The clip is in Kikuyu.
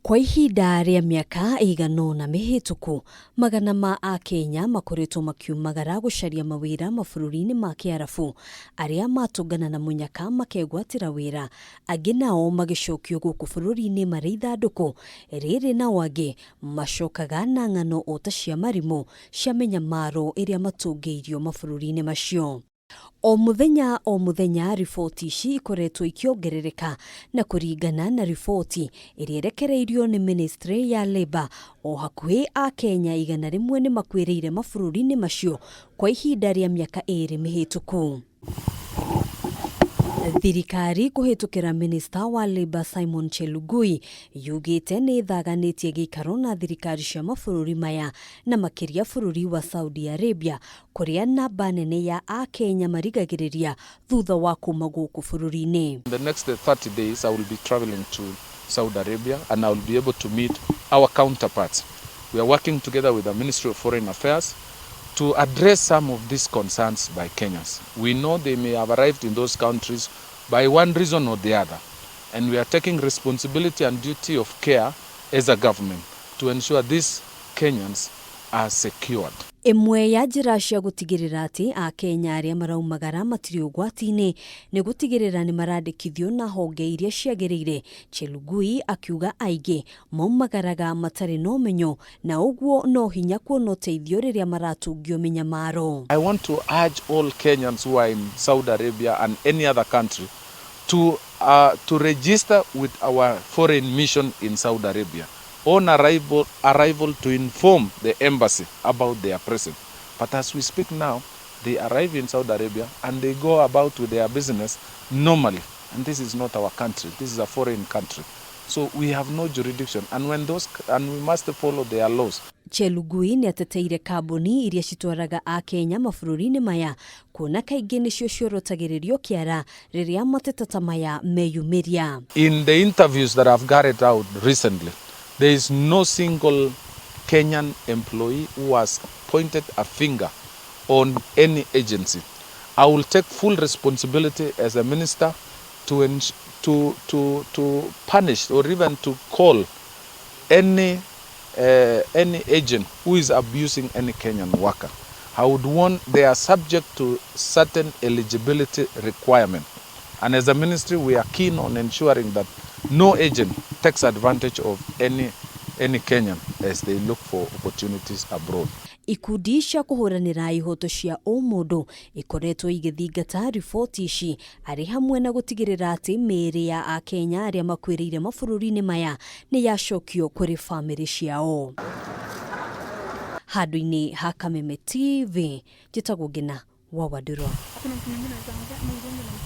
Kwa ihinda rĩa mĩaka ĩigana ũna mĩhĩtũku, magana ma Akenya makoretwo makiumagara gũcaria mawĩra mabũrũri-inĩ ma Kĩarabu, arĩa matũngana na mũnyaka makegwatĩra wĩra, angĩ nao magĩcokio gũkũ bũrũri-inĩ marĩ ithandũkũ rĩrĩ, nao angĩ macokaga na ng'ano o ta cia marimũ cia mĩnyamaro ĩrĩa matũngĩirio mabũrũri-inĩ macio. O mũthenya o mũthenya riboti ici ikoretwo ikĩongerereka, na kũringana na riboti ĩrĩa ĩrekereirio nĩ ministry ya Labour, o hakuhĩ Akenya 100 nĩ makuĩrĩire mabũrũri-inĩ macio kwa ihinda rĩa mĩaka 2 mĩhĩtũku. Thirikari kũhĩtũkĩra minista wa Labour Simon Chelugui yugĩte nĩ ĩthaganĩtie gĩikaro na thirikari cia mabũrũri maya, na makĩria bũrũri wa Saudi Arabia, kũrĩa namba nene ya Akenya marigagĩrĩria thutha wa kuma gũkũ bũrũri-inĩ. In the next 30 days, I will be traveling to Saudi Arabia and I will be able to meet our counterparts. We are working together with the Ministry of Foreign Affairs to address some of these concerns by Kenyans. We know they may have arrived in those countries by one reason or the other, and we are taking responsibility and duty of care as a government to ensure these Kenyans are secured. Ĩmwe ya njĩra cia gũtigĩrĩra atĩ Akenya arĩa maraumagara matirĩ ũgwati-inĩ nĩ gũtigĩrĩra nĩ marandĩkithio na honge iria ciagĩrĩire. Chelugui akiuga aingĩ maumagaraga matarĩ na ũmenyo, na ũguo no hinya kuona ũteithio rĩrĩa maratũngio mĩnyamaro. I want to urge all Kenyans who are in Saudi Arabia and any other country to register with our foreign mission in Saudi Arabia. On arrival to inform the embassy about their presence. But as we speak now, they arrive in Saudi Arabia and they go about with their business normally. And this is not our country, this is a foreign country. So we have no jurisdiction, and we must follow their laws. Chelugui nĩ ateteire kambuni iria citwaraga Akenya mabũrũri-inĩ maya, kuona kaingĩ nĩcio ciorotagĩrĩrio kĩara rĩrĩa mateta ta maya meyumĩria. In the interviews that I've carried out recently, there is no single Kenyan employee who has pointed a finger on any agency. I will take full responsibility as a minister to punish or even to call any agent who is abusing any Kenyan worker. I would want they are subject to certain eligibility requirement. And as a ministry, we are keen on ensuring that no agent takes advantage of any Kenyan as they look for opportunities abroad. Ikundi cia kũhũranĩra ihoto cia ũmũndũ ikoretwo igĩthingata riboti ici, arĩ hamwe na gũtigĩrĩra atĩ mĩĩrĩ ya Akenya arĩa makuĩrĩire mabũrũri-inĩ maya nĩ yacokio kũrĩ bamĩrĩ ciao. Handũ-inĩ ha Kameme TV, njĩtagwo Ngina wa Wandũrwa.